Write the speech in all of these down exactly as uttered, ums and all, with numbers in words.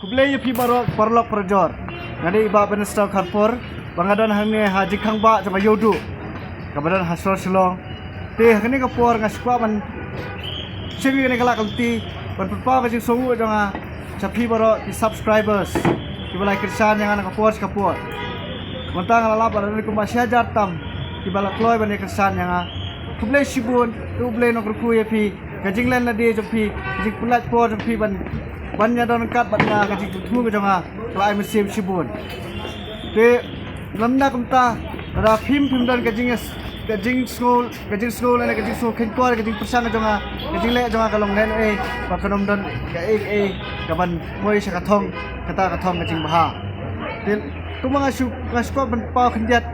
Khublei ïa phi baroh paralok parajor. Nga dei i Bah Bannister Kharpor, ba nga don hangne ha jingkhang bah jong ka Ïewduh, kaba don ha sor Shillong. Te ha kane ka por nga shu kwah ban shim ïa kane ka lad ka lynti ban pynpaw ka jingsngewnguh jong nga sha phi baroh ki subscribers kiba la kyrshan ïa nga na ka por sha ka por. Mynta nga la lap ba la don kumba shi hajar tam kiba la kloi ban ïa kyrshan ïa nga. Khublei shibun, to U Blei un kyrkhu ïa phi. Ka jinglen lade jong phi, ka jingpynlait por jong phi ban, ban ïa don ryngkat bad nga, ka jingthmu ka jong nga ka la ai mynsiem shibun. Te lymda kumta, lada phim, phim don ka jing, ka jingsngew, ka jingsngew lane ka jingsngew kheiñ por, ka jingpyrshang ka jong nga, ka jingleh jong nga ka long lehnohei, ba kan ym don kaei kaei kaban poi sha ka thong, kata ka thong ka jingbha. Te kumba nga shu, nga shu kwah ban paw khyndiat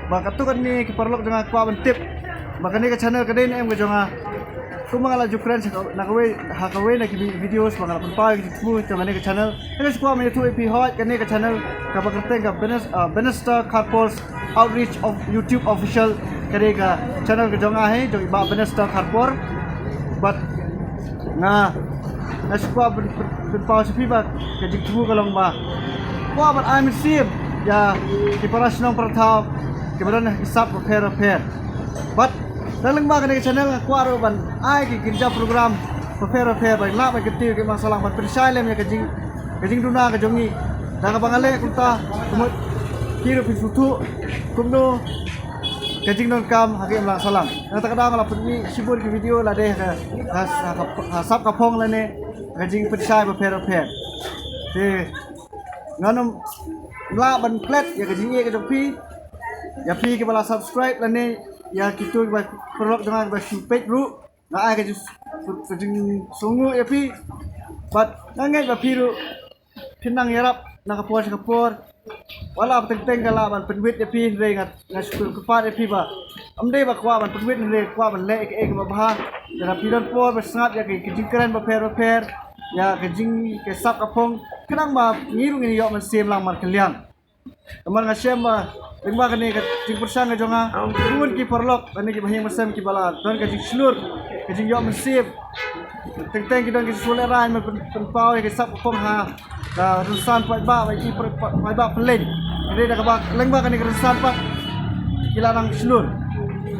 ba katto katne ki paralok jong nga kwah ban tip ba kane ka channel ka dei ne em ka jong nga. Kumba nga la ju kren sha ka, na kawei, ha kawei na ki vi-, videos ba nga la pynpaw ïa ki jingthmu jong kane ka channel. Nga shu kwah ban ïathuh ïa phi, hooid, kane ka channel kaba kyrteng ka Bannis-, ah, Bannister Kharpor's Outreach of YouTube Official, ka dei ka channel ka jong nga hi, jong i Bah Bannister Kharpor. Bad nga, nga shu kwah pyn-, pyn-, pynpaw sha phi ba ka jingthmu ka long ba kwah ban ai mynsiem ïa ki para shnong para thaw kiba don ha ki sap bapher bapher. Bad na lyngba kane ka channel nga kwah ruh ban ai ki kynja program bapher bapher ban lah ban kyntiew ïa ki imlang sahlang ban pynshai lem ïa ka jing, ka jingduna ka jong ngi. Da kaba nga leh kumta, kumno ki ruh phin sngewthuh kumno ka jingdonkam ha ki imlang sahlang. Nangta ka daw nga la pynmih shibun ki video lade ha, ha, ha, ha sap ka phong lane ka jingpynshai bapher bapher. Te ngan ym lah ban klet ïa ka jingïeit ka jong phi, ïa phi kiba la subscribe lane ïa kito kiba, paralok jong nga kiba shu peit ruh. Nga ai ka jing, ka jingsngewnguh ïa phi. Bad nga ngeit ba phi ruh phin nang ïarap na ka por sha ka por. Wat la ba teng teng ka lah ban pynwit ïa phi, hynrei nga, nga shu kyrpad ïa phi ba ym dei ba kwah ban pynwit, hynrei kwah ban leh ïa kaei kaba bha. Lada phi don por ba sngap ïa ki, ki jingkren bapher bapher, ïa ka jing, ka sap ka phong, khnang ba ngi ruh ngin ïoh mynsiem lang markylliang. Namar nga shem ba lyngba kane ka jingpyrshang ka jong nga, bun ki paralok lane ki bahaïing bahasem kiba la don ka jingshlur, ka jingïoh mynsiem. Teng teng ki don ki jingsngewlehraiñ ban pyn-, pynpaw ïa ki sap ka phong ha ka rynsan paidbah, ba i paidbah Pylleng. Hynrei da kaba lyngba kane ka rynsan pat ki la nang shlur,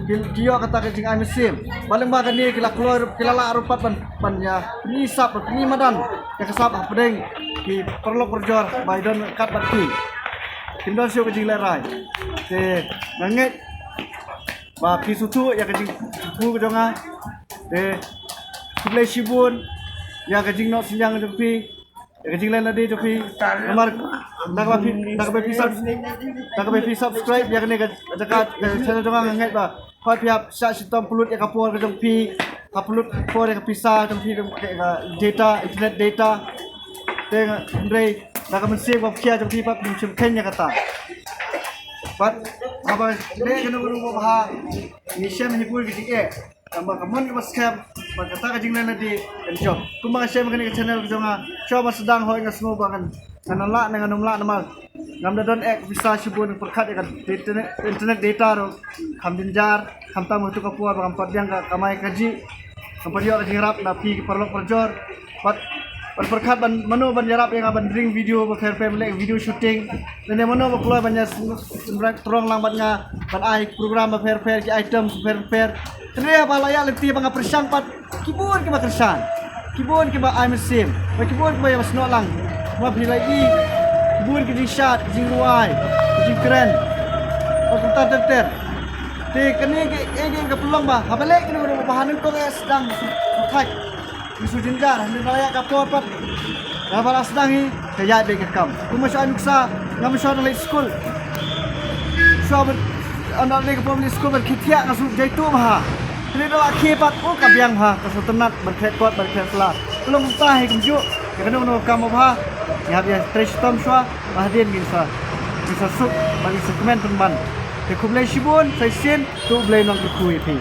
ki, ki ïoh kata ka jingai mynsiem. Ba lyngba kane ki la kloi ruh, ki la lah ruh pat ban, ban ïa pyni sap, ban pyni madan ïa ka sap hapdeng ki paralok parajor ba i don ryngkat bad ki. Kim don shuh ka jinglehraiñ. Te nga ngeit ba phi sngewthuh ïa ka jingthmu ka jong nga. Te khublei shibun ïa ka jingnoh synñiang jong phi, ïa ka jinglen lade jong phi. Namar da kaba phi, da kaba phi sub-, da kaba phi subscribe ïa kane ka jaka, ka channel jong nga, nga ngeit ba hooid phi hap shah shitom pynlut ïa ka por ka jong phi, hap pynlut por ïa ka pisa jong phi, ka, ka data, internet data. Te nga, hynrei da ka mynsiem kaba khia jong phi pat phim shym kheiñ ïa kata. Bad haba leh kano kano kaba bha, ngi shem hi bun ki jingeh. Tangba ka mon kaba skhem bad kata ka jinglen lade kan jop. Kumba nga shem kane ka channel ka jong nga, shuwa ban sdang hooid nga sngew ba ngan, ngan lah ne ngan ym lah namar ngam da don eh ka pisa shibun, pyrkhat ïa ka internet, internet data ruh kham jynjar, khamtam ha katu ka por ba kam pat biang ka kamai kajih, kam pat ïoh ka jingïarap na phi ki paralok parajor. Bad ban pyrkhat ban mano ban ïarap ïa nga ban ring video bapher bapher, ban leh video shooting, lane mano ba kloi ban ïa sngewbha tyrong lang bad nga ban ai program bapher bapher, ki item bapher bapher. Hynrei haba la ïaid lynti ba nga pyrshang pat, ki bun kiba kyrshan, ki bun kiba ai mynsiem, bad ki bun kiba ïa snoh lang. Ba phi la i ki bun ki jingshad, ki jingrwai, ki jingkren, bad kumta ter ter. Te kane ka, ka, ka pynlong ba haba leh kane ka ruh ba ha nyngkong eh sdang thait. Ngi shu jynjar, hynrei da la ïaid ka por pat, haba la sdang hi ka ïaid beit ka kam. Kumba shu ai nuksa, ngam shu da leit skul. Shu ban, ynda leit ka por leit skul ban khie thiah nga shu jaituh bha. Hynrei da la khie pat, oh ka biang bha, ka sngewtynnat ban khreh kot ban khreh sla. Ka long kumta hi kumjuh ïa kano kano ka kam bha. Ngi hap ïatrei shitom shuwa ba hadien ngin sa, ngin sa suk bad ngin sa kmen pynban. Te khublei shibun, sa shisien, to U Blei un kyrkhu ïa phi.